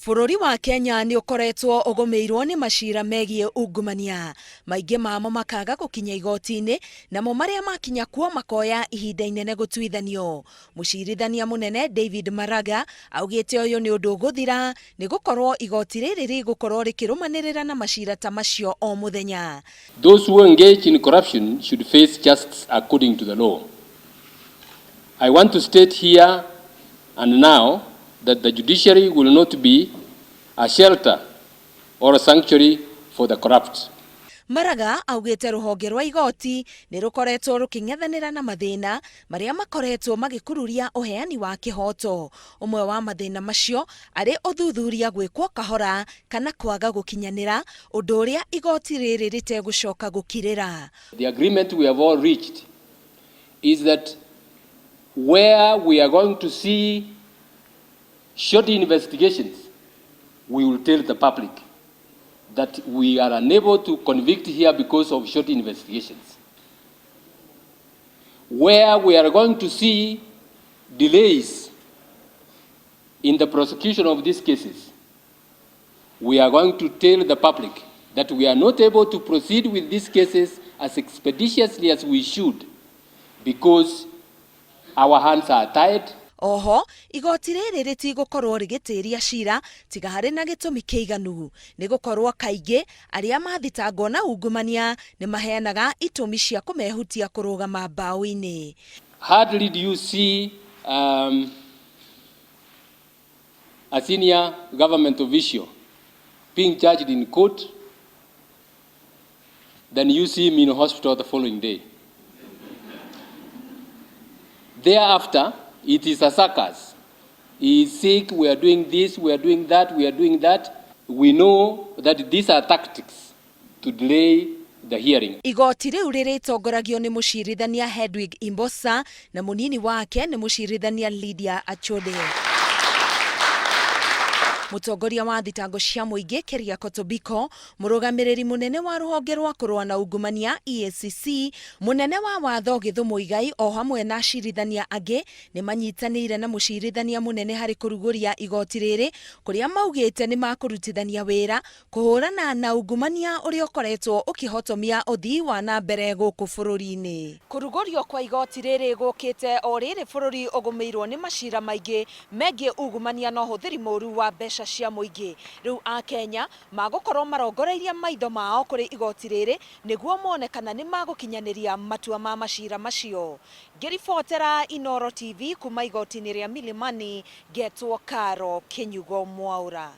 Bũrũri wa Kenya nĩ ũkoretwo ũgũmĩirwo nĩ macira megiĩ ungumania, maingĩ mamo makaga gũkinya igoti-inĩ, namo marĩa makinya kuo makoya ihinda inene gũtuithanio. Mũcirithania mũnene David Maraga augĩte ũyũ nĩ ũndũ ũgũthira nĩ gũkorwo igoti rĩrĩ rĩgũkorwo rĩkĩrũmanĩrĩra na macira ta macio o mũthenya. Those who engage in corruption should face justice according to the law. I want to state here and now that the judiciary will not be a shelter or a sanctuary for the corrupt. Maraga augĩte rũhonge rwa igoti nĩ rũkoretwo rũkĩng'ethanĩra na mathĩna marĩa makoretwo magĩkururia ũheani wa kĩhoto. Ũmwe wa mathĩna macio arĩ ũthuthuria gwĩkwo kahora kana kwaga gũkinyanĩra, ũndũ ũrĩa igoti rĩrĩ rĩtegũcoka gũkirĩra. The agreement we have all reached is that where we are going to see short investigations, we will tell the public that we are unable to convict here because of short investigations. Where we are going to see delays in the prosecution of these cases, we are going to tell the public that we are not able to proceed with these cases as expeditiously as we should because our hands are tied. Oho, igoti rĩrĩ rĩtigũkorwo rĩgĩtĩria cira tiga harĩ na gĩtũmi kĩiganu, nĩ gũkorwo kaingĩ arĩa mathitangwo na ungumania nĩ maheanaga itũmi cia kũmehutia kũrũgama mbaũ-inĩ. Hardly do you see a senior government official being charged in court, then you see him in hospital the following day. Thereafter, it is a circus. He is sick, we are doing this, we are doing that, we are doing that. We know that these are tactics to delay the hearing. Igoti rĩu rĩrĩtongoragio nĩ mũcirithania Hedwig Imbosa na mũnini wake nĩ mũcirithania Lydia Achode. Mũtongoria wa thitango cia mũingĩ Keriako Tobiko, mũrũgamĩrĩri mũnene wa rũhonge rwa kũrũa na ungumania EACC, mũnene wa watho Githu Muigai o hamwe na acirithania angĩ nĩ manyitanĩire na mũcirithania mũnene harĩ kũrugũria igoti rĩrĩ, kũrĩa maugĩte nĩ makũrutithania wĩra kũhũrana na ungumania ũrĩa ũkoretwo ũkĩhotomia ũthii wa na mbere gũkũ bũrũri-inĩ. Kũrugũrio kwa igoti rĩrĩ gũkĩte o rĩrĩ bũrũri ũgũmĩirwo nĩ macira maingĩ megiĩ ungumania na ũhũthĩri mũru wa mbeca cia mũingĩ. Rĩu Akenya magũkorwo marongoreirie maitho mao kũrĩ igoti rĩrĩ nĩguo mone kana nĩ magũkinyanĩria matua ma macira macio. Ngĩribotera Inooro TV kuma igoti-inĩ rĩa Milimani, ngetwo Karo Kinyugo Mwaura.